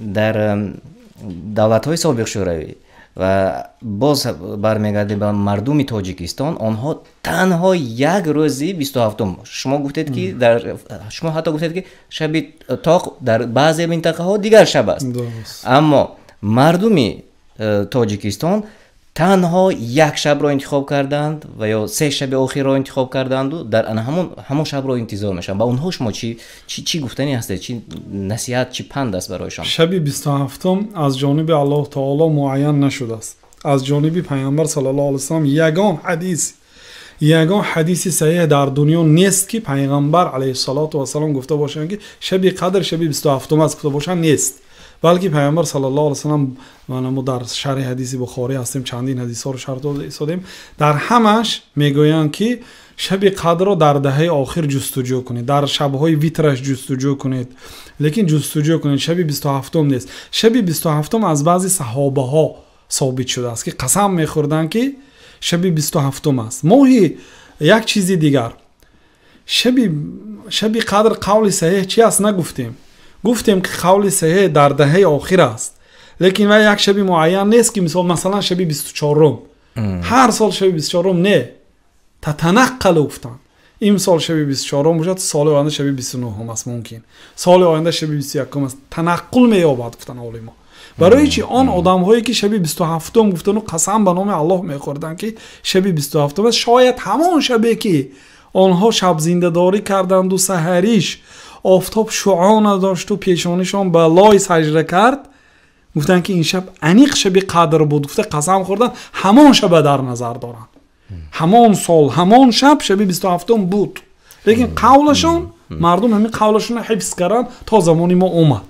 Дар давлатҳои собиқ Шӯравӣ ва боз бармегардем ба мардуми Тоҷикистон, онҳо танҳо як рӯзи 27-ум, шумо гуфтед, ки дар шумо ҳатто гуфтед, ки шаби тоқ дар баъзе минтақаҳо дигар шаб аст, аммо мардуми Тоҷикистон танҳо як шабро интихоб карданд ва ё се шаби охирро интихоб карданду дар ана ҳамон шабро интизор мешаванд. Ба онҳо шумо чӣ гуфтанӣ ҳастед, чӣ насиҳат, чӣ панд аст барояшон? Шаби 27-ум аз ҷониби Аллоҳ таоло муайян нашудааст. Аз ҷониби Пайғамбар саллаллоҳу алайҳи васаллам ягон ҳадиси саҳеҳ дар дунё нест, ки Пайғамбар алайҳиссалоту вассалом гуфта бошанд, ки шаби қадр шаби 27-ум аст, гуфта бошанд, нест. Балки Пайғамбар саллаллоҳу алайҳи васаллам, мана мо дар шарҳи ҳадиси Бухорӣ ҳастем, чандин ҳадисҳоро шарҳ дода истодем, дар ҳамаш мегӯянд, ки шаби қадрро дар даҳаи охир ҷустуҷӯ кунед, дар шабҳои витраш ҷустуҷӯ кунед, лекин ҷустуҷӯ кунед, шаби 27-ум нест. Шаби 27-ум аз баъзе саҳобаҳо собит шудааст, ки қасам мехӯрданд, ки шаби 27-ум аст. Моҳи як чизи дигар, шаби қадр қавли саҳеҳ чи аст, нагуфтем. Гуфтем, ки қавли саҳеҳ дар даҳаи охир аст, лекин вай як шаби муайян нест, ки мисол, масалан, шаби 24-ум, ҳар сол шаби 24-ум не, татанаққалу гуфтанд. Имсол шаби 24-ум бошад, соли оянда шаби 29-ум аст, мумкин соли оянда шаби 21-ум аст, танаққул меёбад, гуфтанд олимо. Барои чи он одамҳое, ки шаби 27-ум гуфтану қасам ба номи Аллоҳ мехӯрданд, ки шаби 27-ум аст, шояд ҳамон шабе, ки онҳо шабзиндадорӣ карданду саҳариш офтоб шуъо надошту пешонишон ба лой сажда кард, гуфтанд, ки ин шаб аниқ шаби қадр буд, гуфта қасам хӯрданд, ҳамон шаба дар назар доранд. Ҳамон сол, ҳамон шаб шаби 27-ум буд, лекин қавлашон, мардум ҳамин қавлашонро ҳифз карданд, то замони мо омад.